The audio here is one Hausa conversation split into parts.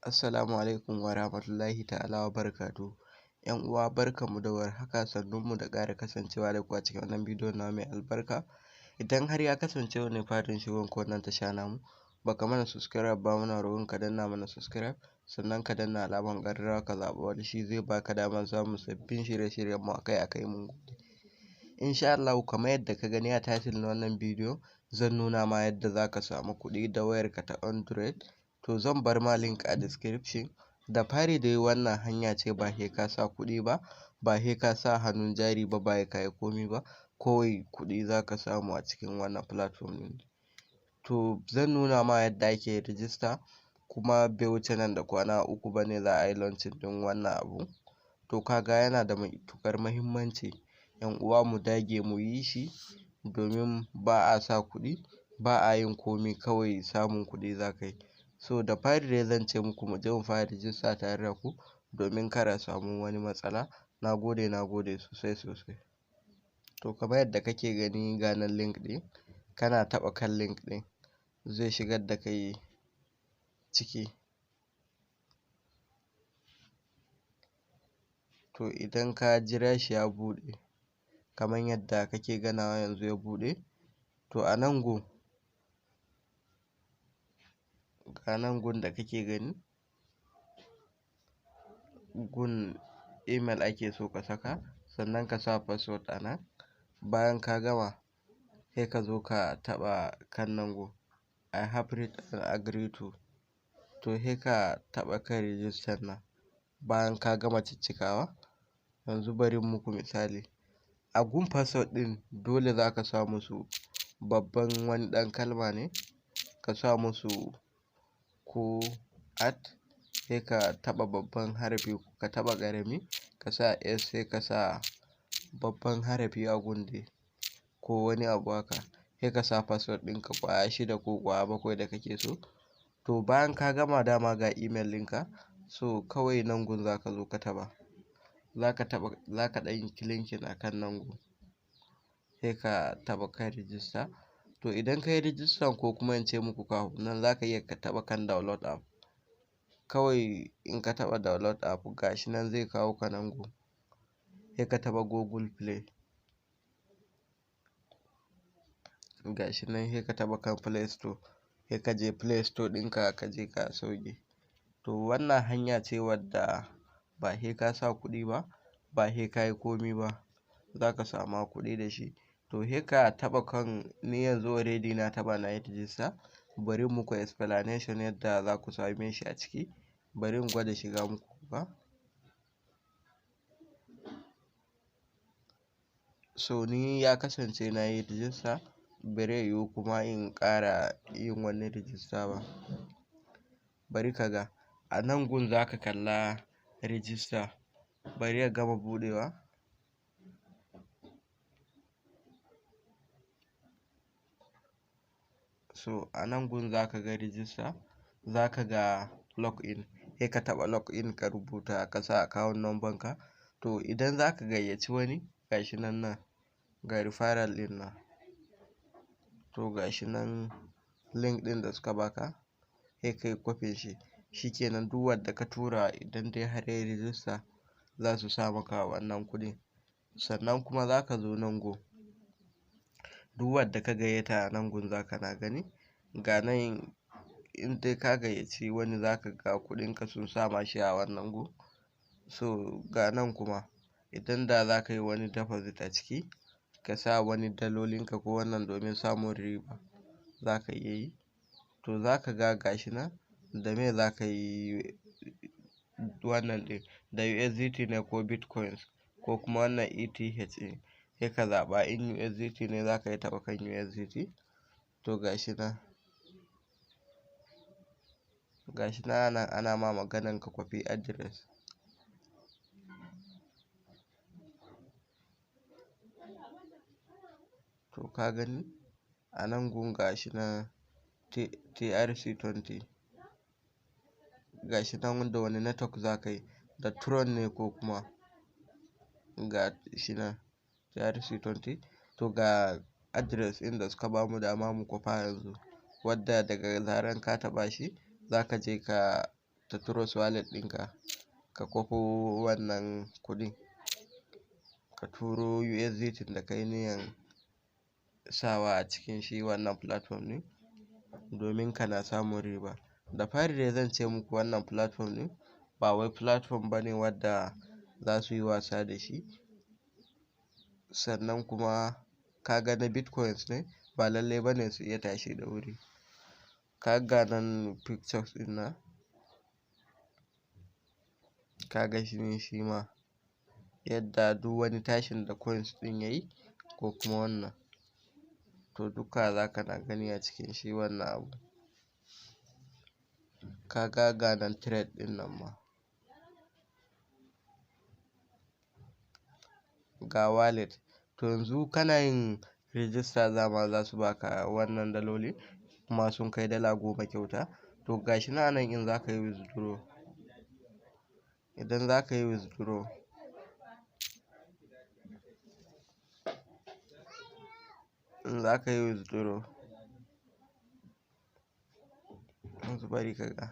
Assalamu alaikum wa rahmatullahi ta'ala wa barakatuhu. ‘Yan uwa, barkanmu da warhaka, sannunmu da ƙara kasancewa da ku a cikin wannan bidiyon namu mai albarka. Idan har ya kasance wannan farin shigon ku wannan tasha namu, baka mana subscribe ba, muna roƙon ka danna mana subscribe, sannan ka danna alamar ƙararrawa, ka zaɓi wani, shi zai baka damar samun sabbin shirye-shiryenmu akai-akai. Mun gode. Insha Allahu, kamar yadda ka gani a title na wannan bidiyo, zan nuna ma yadda zaka samu kuɗi da wayarka ta Android. To, zan bar ma link a description. Da fari dai, wannan hanya ce ba sai ka sa kuɗi ba, ba sai ka sa hannun jari ba, ba sai ka yi komi ba, kawai kuɗi zaka samu a cikin wannan platform ɗin. To, zan nuna ma yadda ake rijista, kuma bai wuce nan da kwana 3 ba ne za a yi launching ɗin wannan abu. To, ka ga yana da matuƙar muhimmanci, ‘yan uwa, mu dage mu yi shi, domin ba a sa kuɗi, ba a yin komi, kawai samun kuɗi za ka yi. So da fari dai zan ce muku mu je mu fara rijista tare da ku domin kar a samu wani matsala. Na gode, na gode sosai sosai. To, kamar yadda kake gani, ga nan link ɗin, kana taɓa kan link ɗin zai shigar da kai ciki. To, idan ka jira shi ya buɗe kamar yadda kake ganawa yanzu ya buɗe, to a nan gun, ga nan gun da kake gani, gun email ake so ka saka, sannan ka sa password a nan. Bayan ka gama, sai ka zo ka taɓa kan nan gun "I have read and agree to". To, sai ka taɓa kan register nan bayan ka gama ciccikawa. Yanzu bari in muku misali. A gun password ɗin dole za ka sa musu babban wani ɗan kalma ne, ka sa musu ko at, sai ka taɓa babban harafi, ka taɓa ƙarami, ka sa s, sai ka sa babban harafi a gun dai ko wani abu haka, sai ka sa password ɗinka ƙwaya shida ko ƙwaya bakwai da kake so. To, bayan ka gama, dama ga email ɗinka, so kawai nan gun za ka zo ka taɓa, za ka taɓa, za ka ɗan yi clicking a kan nan gun, sai ka taɓa kan register. To, idan ka yi register, ko kuma in ce muku kafin nan, za ka iya ka taɓa kan download app. Kawai in ka taɓa download app, ga shi nan zai kawo ka nan gun, sai ka taɓa Google Play. Ga shi nan, sai ka taɓa kan Play Store, sai ka je Play Store ɗinka ka je ka sauke. To, wannan hanya ce wadda ba sai ka sa kuɗi ba, ba sai ka yi komi ba, za ka sama kuɗi da shi. To, sai ka taɓa kan, ni yanzu already na taɓa, na yi register. Bari in muku explanation yadda za ku same shi a ciki. Bari in gwada shiga muku ku ga. So ni ya kasance na yi register, bare yiwu kuma in ƙara yin wani register ba. Bari ka ga, a nan gun za ka kalla register, bari ya gama buɗewa. So a nan gun za ka ga register, za ka ga login, sai ka taɓa login, ka rubuta, ka sa account number ka. To, idan za ka gayyaci wani, ga shi nan, nan ga referral ɗin nan. To, ga shi nan link ɗin da suka baka, sai ka yi copy shi. Shikenan, duk wanda ka tura, idan dai har ya yi register, za su sa maka wannan kuɗin. Sannan kuma za ka zo nan gun, duk wanda ka gayyata a nan gun za ka na gani. Ga nan, in dai ka gayyaci wani, za ka ga kuɗinka sun sa ma shi a wannan gun. So ga nan kuma, idan da za ka yi wani deposit a ciki, ka sa wani dalolinka ko wannan domin samun riba, za ka iya yi. To, za ka ga gashi nan, da me za ka yi wannan ɗin, da USDT ne ko bitcoins ko kuma wannan ETH ɗin, sai ka zaɓa. In USDT ne, za ka yi taɓa kan USDT. To, gashi nan, gashi nan ana ma maganan ka copy address. To, ka gani a nan gun, gashi nan TRC20, gashi nan da wani network za ka yi, da Tron ne ko kuma, ga shi nan TRC20. To, ga address ɗin da suka bamu dama mu kwafa yanzu, wadda daga zaran ka taɓa shi za ka je ka Ta Trust Wallet ɗinka ka kwafo wannan kuɗin, ka turo USDT da ka yi niyyan sawa a cikin shi wannan platform ɗin domin kana samun riba. Da fari dai zan ce muku, wannan platform ɗin ba wai platform ba ne wadda za su yi wasa da shi. Sannan kuma ka ga na bitcoins ne, ba lallai ba ne su iya tashi da wuri. Ka ga nan pictures ɗin nan, ka ga shi ne shi ma yadda duk wani tashin da coins ɗin ya yi ko kuma wannan, to duka za ka na gani a cikin shi wannan abu. Ka ga, ga nan trade ɗin nan ma, ga wallet. To yanzu kana yin register dama za su baka wannan daloli kuma sun kai $10 kyauta. To gashi nan anan, in za ka yi withdraw, idan za ka yi withdraw, in za ka yi withdraw yanzu, bari ka ga.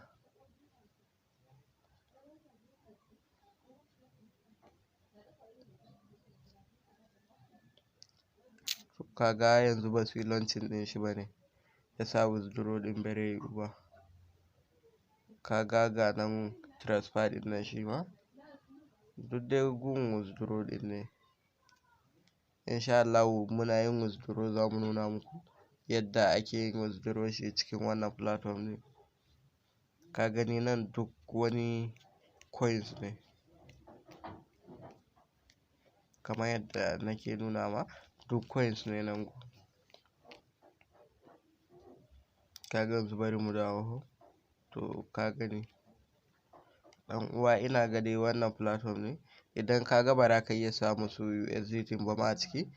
Ka ga yanzu ba su yi launching ɗin shi ba ne yasa withdraw ɗin bare yiwu ba. Ka ga, ga nan transfer ɗin nan, shi ma duk dai gun withdraw ɗin ne. Insha Allahu muna yin withdraw za mu nuna muku yadda ake yin withdraw shi cikin wannan platform ɗin. Ka gani nan, duk wani coins ne kamar yadda nake nuna ma, duk coins ne nan. Ka ga yanzu bari mu dawo. To ka gani, ɗan uwa, ina ga dai wannan platform ne, idan ka ga ba za ka iya samun su USDT ba ma a ciki,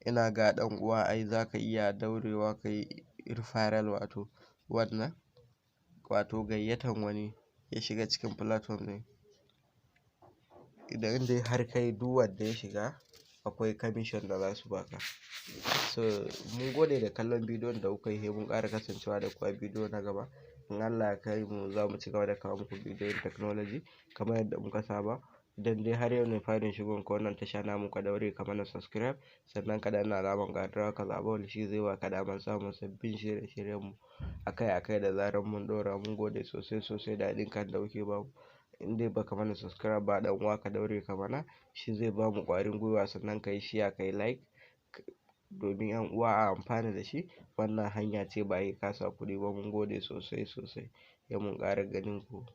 ina ga ɗan uwa, ai za ka iya daurewa ka yi referral, wato wannan, wato gayyatan wani ya shiga cikin platform ɗin. Idan dai har kai, duk wanda ya shiga akwai commission da za su baka. So mun gode da kallon bidiyon da kuka yi, sai mun ƙara kasancewa da ku a bidiyo na gaba. In Allah ya kai mu, za mu ci gaba da kawo muku bidiyon technology kamar yadda muka saba. Idan dai har yau ne farin shigon ka wannan tasha namu, ka daure ka mana subscribe, sannan ka danna alamar ƙararrawa, ka zaɓa wani, shi zai baka damar samun sabbin shirye-shiryen mu akai-akai da zarar mun ɗora. Mun gode sosai sosai da haɗin kan da kuke bamu. In dai baka mana subscribe ba, ɗan uwa, ka daure ka mana, shi zai bamu ƙwarin gwiwa. Sannan ka yi share, ka yi like domin 'yan uwa a amfana da shi. Wannan hanya ce, ba sai ka sa kuɗi ba. Mun gode sosai sosai, sai mun ƙara ganin ku.